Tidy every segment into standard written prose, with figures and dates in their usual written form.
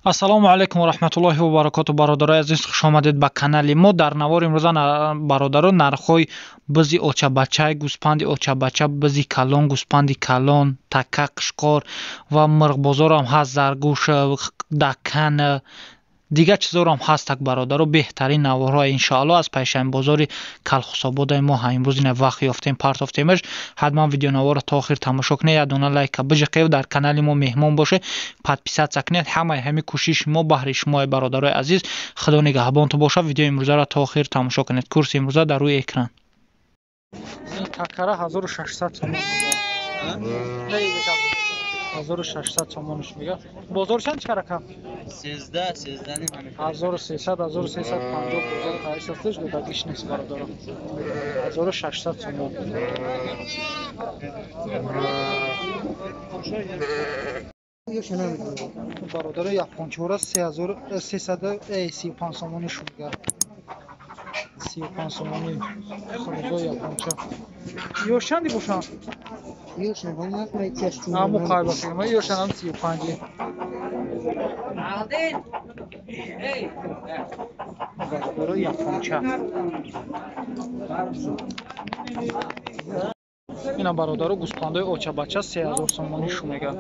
Ассалому алайкум ва раҳматуллоҳи ва баракоту. Бародарои азиз, хуш омадед ба канали мо. Дар навори имрӯза, бародаро, нархҳои бизи очабача, гӯспанди очабача, бизи калон, гӯспанди калон, така, қишқор ва мирғбозорам ҳаст, заргӯш, дакан, дигар чизорам ҳастак. Бародаро, беҳтарин наворҳо иншоалло аз пайшанбозори Калхусободаи мо имрӯз ина вақт ёфтем, партофтемаш. Ҳатман видеонаворро то охир тамошо кунед, як дона лайка биҷиқед, дар канали мо меҳмон бошед, подписаться кунед. Ҳамаи ҳами кӯшиши мо баҳри шумои бародарои азиз. Худо нигаҳбонтон бошад. Видеои имрӯзаро то охир тамошо кунед. Курси имрӯза дар рӯи экран. Такара 1600 сомон. 1600 сомонш мега. Бозор чанд чикарака? 13, 13. 1300, 1350 бозор қайсасташ додагиш нест, бародаро. 1600 сомон. Бародаро, япончора 3335 сомони шуд. 35 сомони хурузо японча. Ёш чанди бошанд? Аму қайбақима ёшанам 35. Бародаро, японча. Ина, бародаро, гӯспандои очабача 3000 сомони шу мега.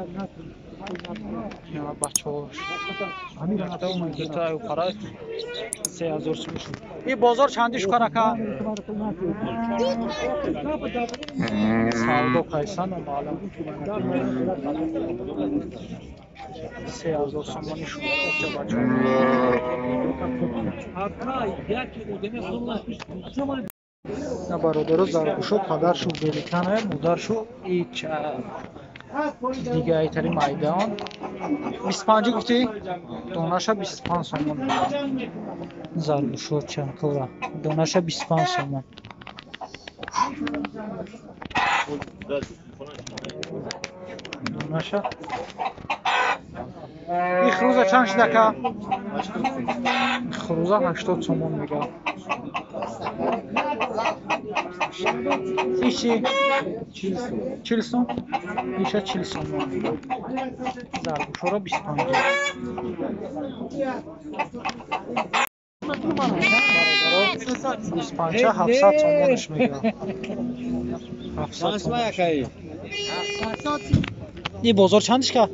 Бачаҳош. Пара 3000 сомон шу. И бозор чанди шукар ака? Савдо қайсан маълум. 3000 сомони шу очабача. На, бародаро, заргӯшо падаршу великана, модаршу ич дига айтари майдаон. 25 гуфтӣ? Донаша 25 сомон. Заргӯшо чанкора. Донаша 25 сомон. Донаша. И хруза чанд шидака? Хруза 80 сомон мега. Иши 40 сом? Иша 40 сомон мега. Заргӯшора 25. Гӯспанча 700 сомонш мега. 700 сомон. И бозор чандишка?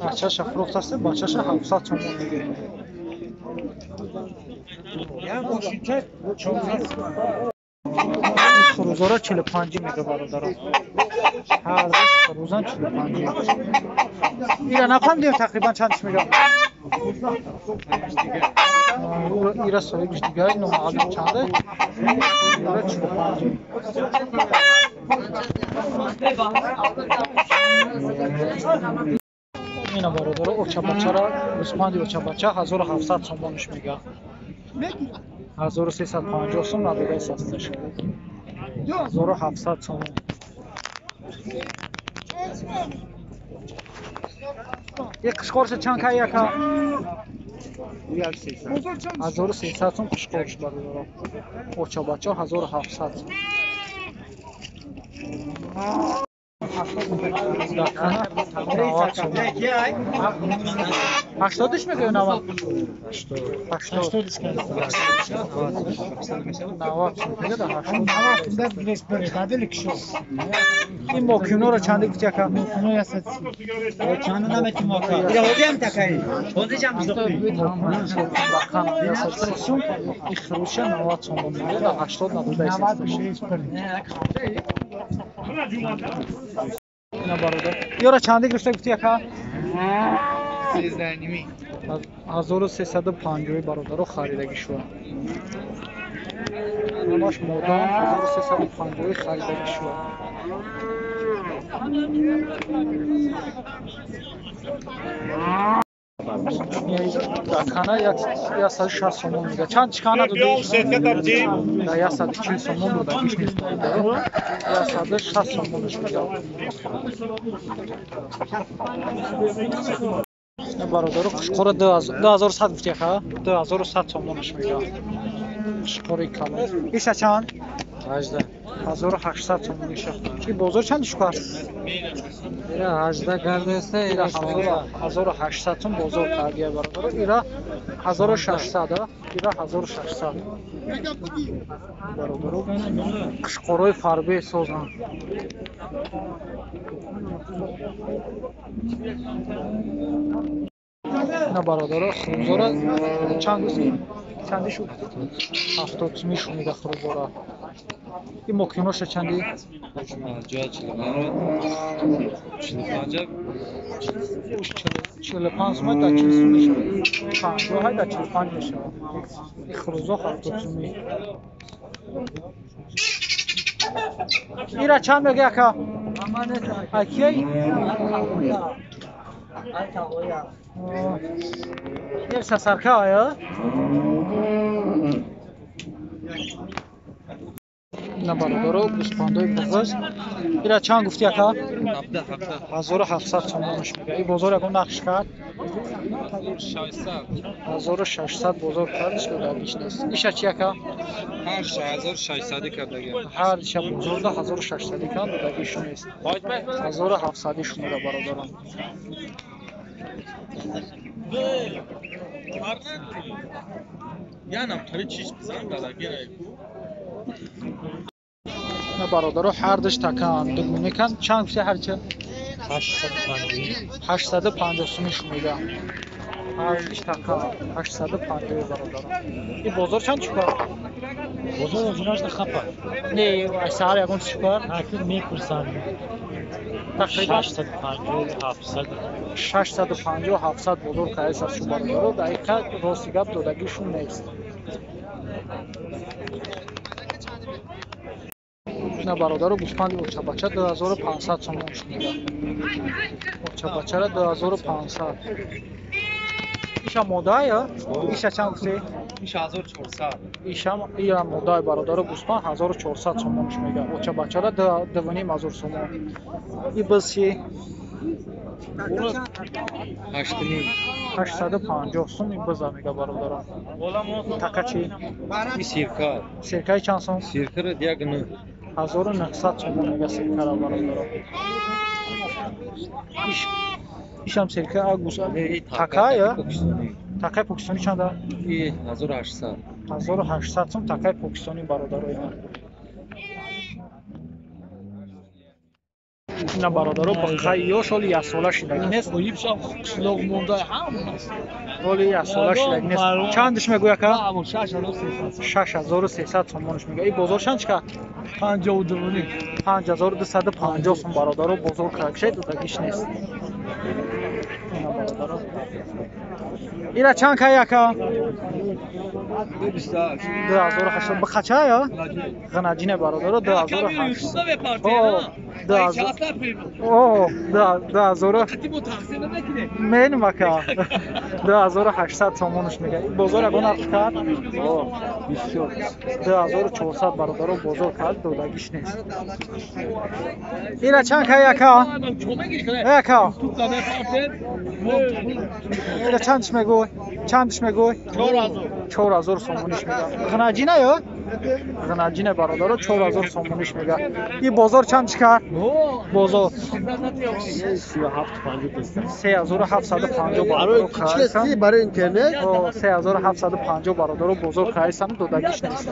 Бачаша фурӯхтаст, бачаша 700 сомон мега. Хурузора 45 мега, бародаро. Ҳар хурузан 45. Ира нафаҳмидем тақрибан чандиш мега. Ира соҳибиш дигар номаълум чанде. Ира 45. Ина, бародаро, очабачара, гӯспанди очабача 1700 сомонш мега. 1350 сом надодаи састаш. 1700 сомон. И қишқорша чанд кай яка? 1300 сом қишқорш, бародаро. Очабача 1700 сом. Ҳаштодиш мега ё навад? Ҳаштод. 90 сом мега да ҳаштод. Ин мокюноро чанде гуфти яка? Сум. И хруша 90 сомон мега да 80 надодаи. Ина, бародар, ёра чанде гирифта гуфти яка? 1350, бародаро, харидагӣ шуд. Ҳамаш модам 1350 харидагӣ шуд. Дакана 160 сомон мега. Чанд чикана додӣ? 140 сомон додагиш нест, бародаро. 160 сомонш мега. Бародаро, қишқора 2100 гуфти яка? 2100 сомонш мега. Қишқори калон. Иша чанд? 1800 сомон иша. И бозор чанд шукар? Ира 18 кардаста, ира 1800 сом бозор кардия бародаро. Ира 1600, ира 1600. Бародаро, қишқорои фарбе созанд. На бародаро, хурузора чанд чанди шуд? 70 сумӣ шунида хурузора. И мокиноша чанди? 45 сумай да 40 сум мешавад. 50 да 45 мешавад. И хурузо 70 сумӣ. Ира чанд меги ака? Акияй? Ир сасарка ая? На бародаро, гӯспандои буғыз. Ира чанд гуфти ака? 1700 сомонаш мега. И бозор ягон нақш кард? 1600 бозор кардиш, додагиш нест. Иша чи ака? 1600 кардаги. Ҳар иша бозорда 1600 кан додагиш нест. 1700 шумода бародарон. На бародаро, ҳардуш такан дугуне кан. Чанд гуфти ҳарча? 850 сумӣ шунида. Ҳардуш такан 850 бародаро. И бозор чанд чукар? Бозор озунашда хапа. Не, саҳар ягон чукар? Акун мепурсанд. Тақрибан 650, 700. 650, 700 бозор кардааст шу бародаро. Дақиқа рости гап додагишун нест. На бародаро, гӯспанди очабача 2500 сомон шунида. Очабачара 2500. Иша модая? Иша чанд гуфти? Иша 1400. Ишам ира модай бародаро, гӯспанд 1400 сомонш мега. Очабачара 2500 сомон. И биз чи? 850 сум и биза мега бародаро. Така чи? И сирка. Сиркаи чанд сом? Сиркара 19. 1900 сомон мега сиркара бародаро. Ишам сирка агус такая? Такаи покистони чанда? И 1800. 1800 сом такаи покистони бародарои ман. На бародаро, бақаи ёш оли яксола шидаги нест. Қишлоқ монда ҳамаст. Оли яксола шидаги нест. Чандиш мегӯй ака? 6300 сомониш мега. И бозор чанд чика? 52. 5250 сом бародаро бозор кард. Додагиш нест. Ина бародаро. Ира чанд кай ака? 2800. Бақача я? Ғнаҷине бародаро 2800. О, 2000. Меним ака. 2800 сомонаш мега. Бозор ягон нарх кард? 2400 бародаро бозор кард, додагиш нест. Ира чанд кай ака? Ака. Ира чандиш мегӯй? Чандиш мегӯй? 4000 сомониш мега. Ғнаҷина ё? Ғнаҷина бародаро 4000 сомониш мега. И бозор чанд чикар? Бозор 3750 бародаро кард. Барои интернет? 3750 бародаро бозор кардсан, додагиш нест.